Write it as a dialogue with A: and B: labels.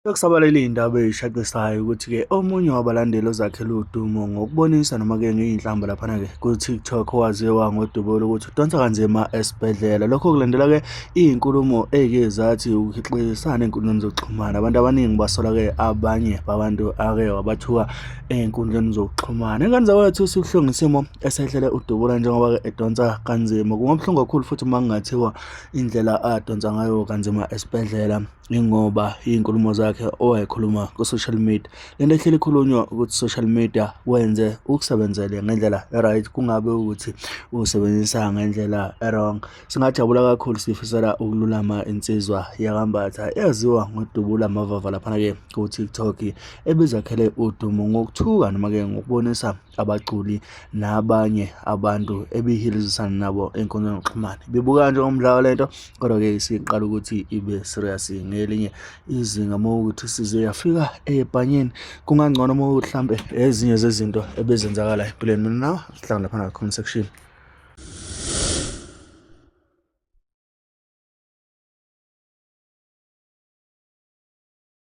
A: Sekusabalele iy'ndaba ey'shaqisayo ukuthi-ke omunye wabalandeli ozakhele udumo ngokubonisa noma-ke ngey'nhlamba laphana-ke ku-TikTok owaziwa ngoDubula ukuthi udonsa kanzima esibhedlela. Lokho kulandela-ke iy'nkulumo ey'ke zathi ukuhixizisana ey'nkundleni zokuxhumana. Abantu abaningi basola-ke abanye babantu ake wabathuka ey'nkundleni zokuxhumana. Ingane zakwethu sibuhlungu isimo esehlele uDubula njengoba-ke edonsa kanzima. Kungabuhlungu kakhulu futhi uma kungathiwa indlela adonsa ngayo kanzima esibhedlela Ingoba iy'nkulumo zakhe owayekhuluma ku-social media. Le nto ehleli ikhulunywa ukuthi social media wenze ukusebenzele ngendlela e-right, kungabe ukuthi uwusebenzisa ngendlela e-wrong. Singajabula kakhulu sifisela ukululama insizwa yakaMbatha eyaziwa ngoDubula Mavava laphana-ke ku-TikTok ebizakhele udumo ngokuthuka noma-ke ngokubonisa abaculi nabanye abantu ebihilizisana nabo ey'nkundleni zokuxhumana. Ibibukeka njengomdlalo le nto kodwa-ke isiqala ukuthi ibe serious ngelinye izinga uma ukuthi size yafika ebhanyeni kungangcono uma ukuthi hlampe ezinye zezinto ebezenzakala empilweni. Mina nawe sihlangane laphana comment section.